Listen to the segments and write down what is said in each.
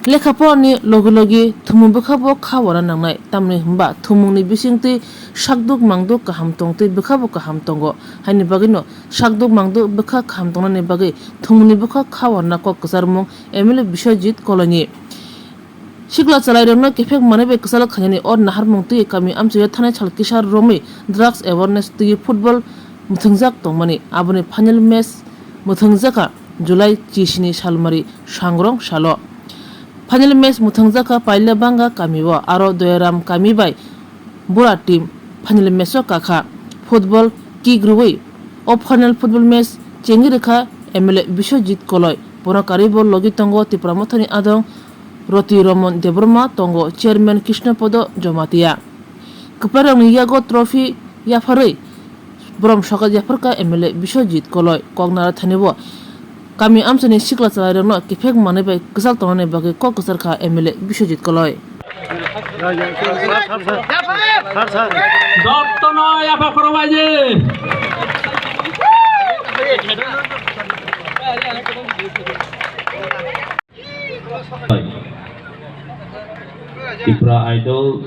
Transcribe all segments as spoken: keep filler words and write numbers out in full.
Lekha porani logi logi thumung bwkha bo kha uana nangnai, tamni hwnba thumungni bisingtwi sakduk mangduk kaham tongtwi bwkha bo kaham tongo, haini bagwino sakduk mangduk bwkha kaham tongnani bagwi thumungni bwkha kha uana kok kwcharmung M L A Biswajit Koloini. Sikla chwlairokno kephek manwi bai kwchalo khainani o naharmung twi kami amchaio thanai sal kisa romwi drugs awareness twi football mwthwngjak tongmani, aboni final match mwthwngjakha July chisini salmari sangrong salo. Final match mwthwngjakha Pailabanga kamio, aro Doyaram kami bai Bura team final match o kakha. Football kick rwui o final football match chengwi rwkha M L A Biswajit Koloi. Bono karwi bo logi tongo Tipra Mothani adong Roti Romon Debbarma, tongo chairman Krishnapodo Jomatia. Kwplairokni yago trophy yapharwi borom sokat yapharkha M L A Biswajit Koloi. Kok narathani bo kami amchaini sikla chwlairokno kephek manwi bai kwchal tongnani bagwi kok kwcharkha M L A Biswajit Koloi. Jotono yapha khoro baidi. Tipra Idol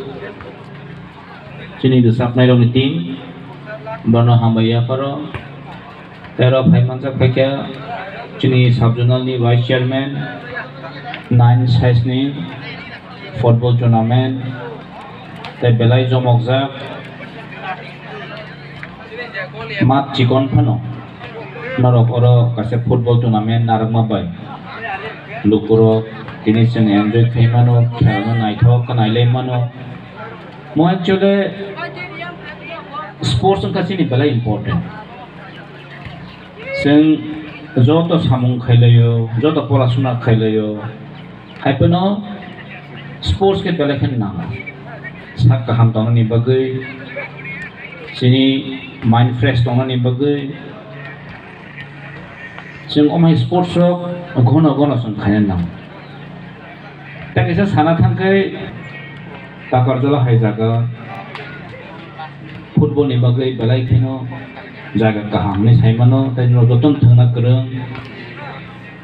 chini rwchapnairokni team, bono hambai yapharo. Tei oro phai manjak phaikha chini sub-zonal ni vice chairman, nine size ni football tournament, tei belai jomokjak. Mat chikon phano norok oro kaisa football tournament narwkma bai lukurok tini chwng enjoy khai mano, khela no naithok khe nailai mano. Mo actually sports wngkha chini belai important. Chwng joto samung khailaio, joto porasuna khailaio, hai phano sports khe belai kheno nango. Sak kaham tongnani bagwi, chini mind fresh tongnani bagwi, chwng omai sports rok gono gono chwng khaina nango. Tei kaisa sana thangkhai Takarjala hai jaga football ni bagwi belai kheno jaga kaham hinwi sai mano, tei norok jotono thwngna kwrwng.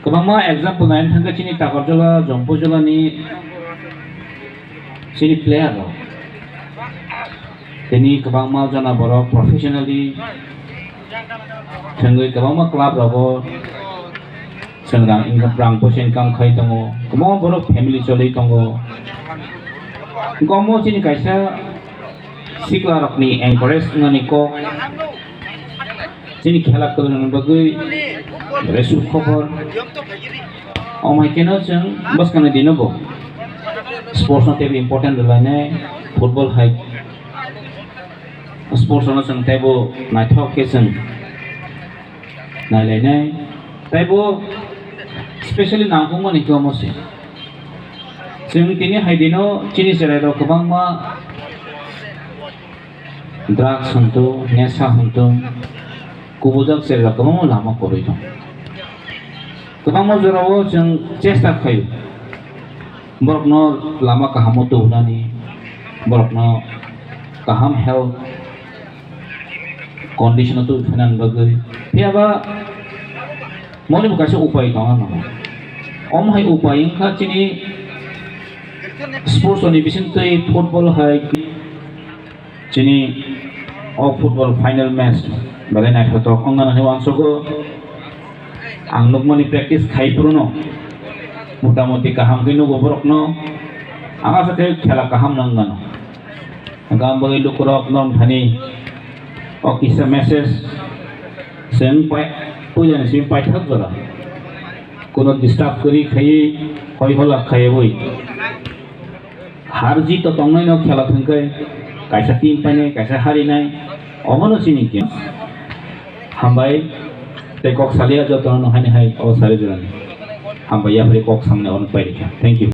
Kwbangma example naina thangkhe chini Takarjala, Jompuijala ni chini player rok. Tini kwbangma jona borok professionally thwngwi kwbangma club rogo chwng rang income, rang poisa income khai tongo, kwbangma borok family choli tongo. Omo chini kaisa sikla rokni encourage wngnani kok. Chini khela kwrwngni bagwi belai suk khobor. Omo hai kheno chwng bwskangni dino bo sports no teibo important rwlainai, football hai sports no chwng teibo naithok khe chwng nailainai, teibo specially nangkukmani khe omo se. Chwng tini hai dino chini chwrairok kwbangma drugs hwn tong, nesa hwn tong, kubujak chwrairok kwbangma lama kwrwi tong. Kwbangma jorao chwng chesta khlaio borokno lama kahamo tubunani, borokno kaham health condition o tubui phainani bagwi. Phiya ba moni bo kaisa upai tongna nango. Omo hai upai wngkha chini sports ni bisingtwi football hai. Chini o football final match belai naithotok wngna hinwi uansugo. Ang nukmani practice khai phuru no motamoti kaham khe nugo borokno. Ang asa khe khela kaham no wngmano. Gam bagwi lukurok non thani o kisa message chwng pai puila ni simi paithak jora. Kuno disturb kwrwi khaiwi hoi hola khaiwi. Har jit to tongnai no khela thwngkhe kaisa team painai, kaisa harinai, omono chini khe. Hambai tei kok salia jotono hai hai o sari jorani. Hambai yapri kok samne on pairikha. Thank you.